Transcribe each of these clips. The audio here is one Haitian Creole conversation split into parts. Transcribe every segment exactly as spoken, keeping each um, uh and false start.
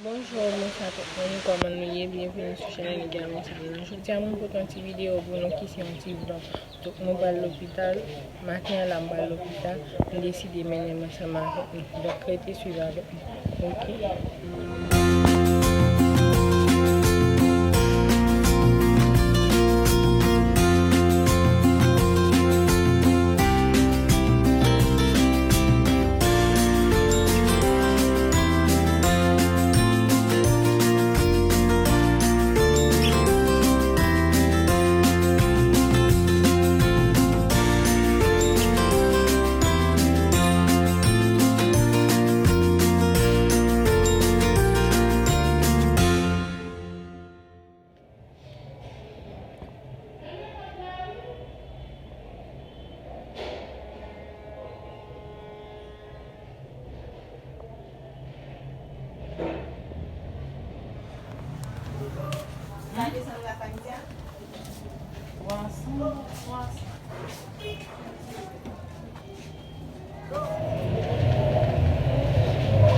Bonjou, bonswa tout moun, kòman nou ye? Byenveni sou chanèl Egal Mwen Sa Mwen. Jodi a, mwen pote yon ti videyo pou nou ki se yon ti vlòg. Donk, mwen pral lopital. Maten an la, m pral lopital. M deside mennen m ansanm avèk nou. Donk, rete swiv avèk mwen. Oke?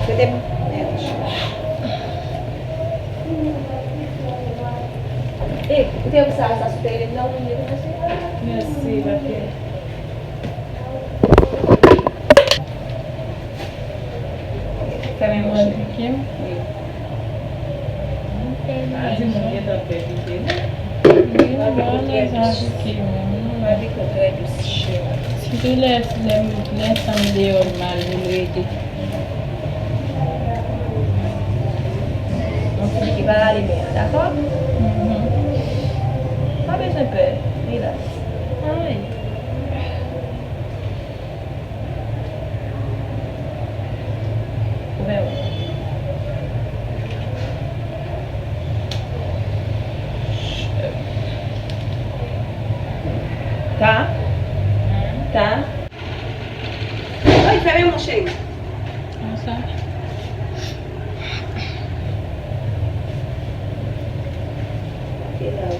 Mete m. Eh, ou te wè sa, sa sou tele m nan, ou vin dekouvri se. Mèsi, la fè. Fèmen manje. Ok. Wi. A di moun gentan fè pite, non? Wi, mwen lè sa pike, wi. Mwen pike trè dous, cheri. Sitou lè, lè, lè san m deyò l mal, pou l rete. Yon ti pike pa rale men an, dakò? Mhm. Pa bezwen pè, rilaks. Ay. Ouvè w. Ta. Ta. Ay, fèmen mon cheri. Konsa.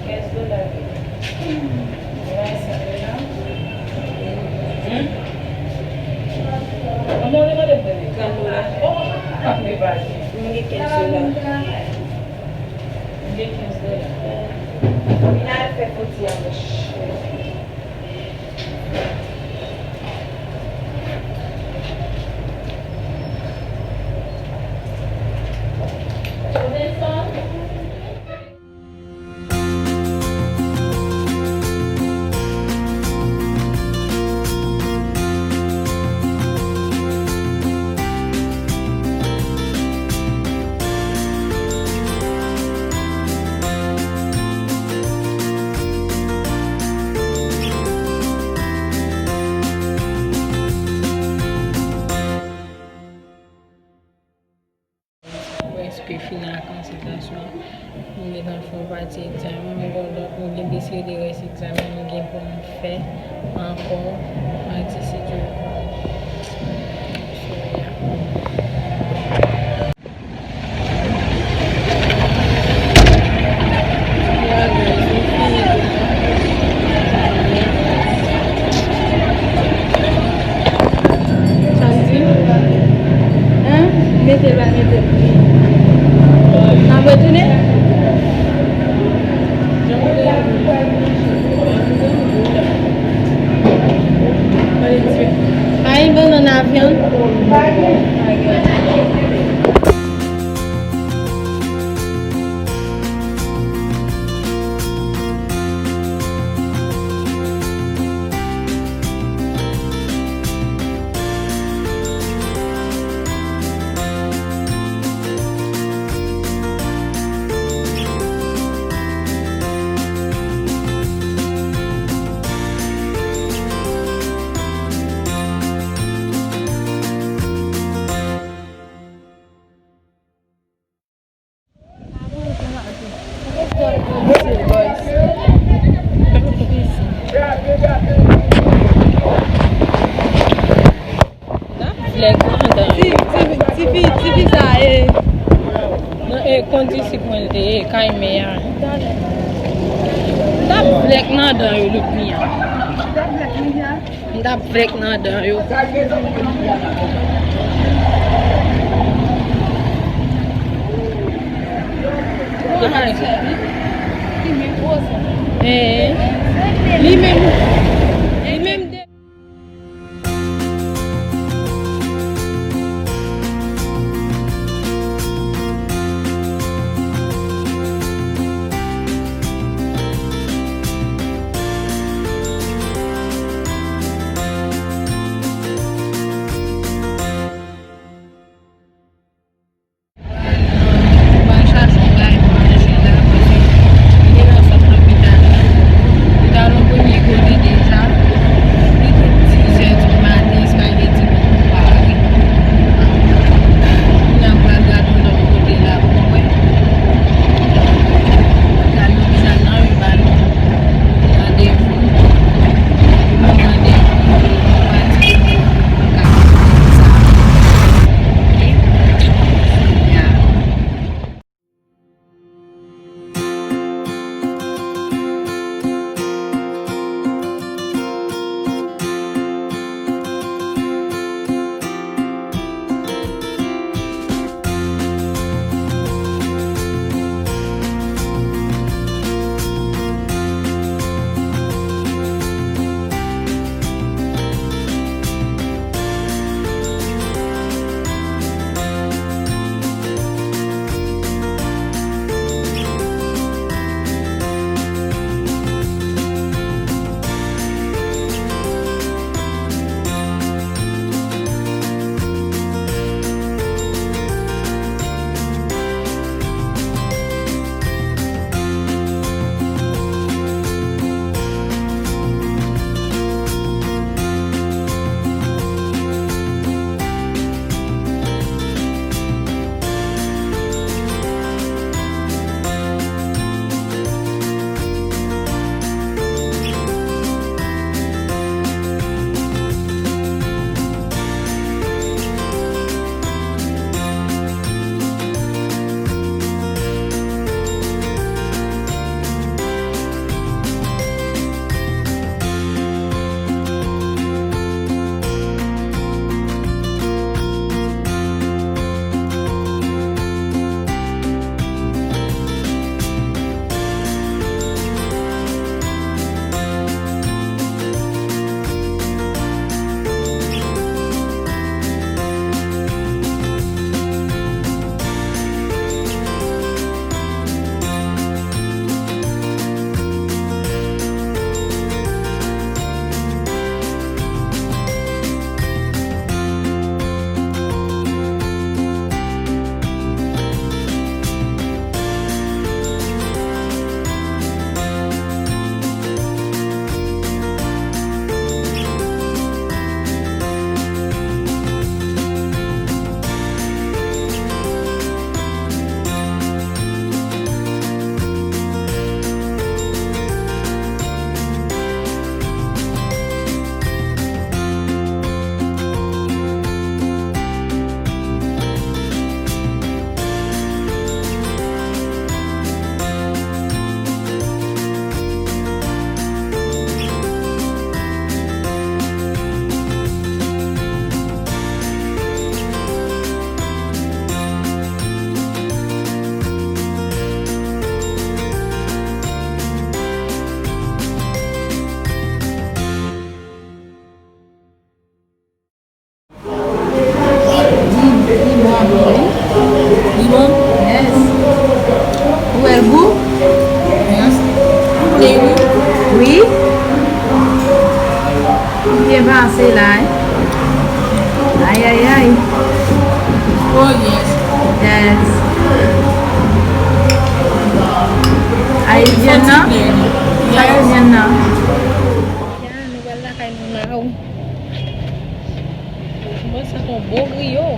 Kenz dola. Trant dola. Mwen gen kenz dola. Mwen gen kenz dola. Vin al fè foti a, monchè. Prèske fini ak konsantrasyon. M gentan fè yon pati egzamen, m gen lòt, m gen de seri de rès egzamen m gen pou m fè ankò, madi si Dye vle. So, yeah. Samdi? Hein? Mete l, pa mete l. N ap retounen? Ay, bannann avyon. N ap vlèk nan dan yo. Ti, ti, ti fi, ti fi sa, e. Nan, e, kondisip mwen te ye, kay mè a. N ap vlèk nan dan yo, Lupnia. M t ap vlèk nan dan yo. Ki menm gwo sa. Eh, li menm, li menm de. Ou al chache yon bagay pou manje la, paske li gentan sot lopital la. Li t al yon premye kote deja. Li tout diz è di maten, espageti poko pare. Kounye a m pral gade yon lòt kote la pou m wè. Gade lopital nan, yo ba nou randevou. Yo ban nou randevou pou pati pou kap sa. Ok? Ya. Li bon, wi. Li bon? Yes. Ou wè l gou? Yes. Li gou? Wi. Li byen pase la, wi. Ay, ay, ay. Oh, yes. Yes. Ay, vyann nan? Yes. Ay, vyann nan. Ya, nou pral lakay nou la, wi. Mwen santi yon bon griyo.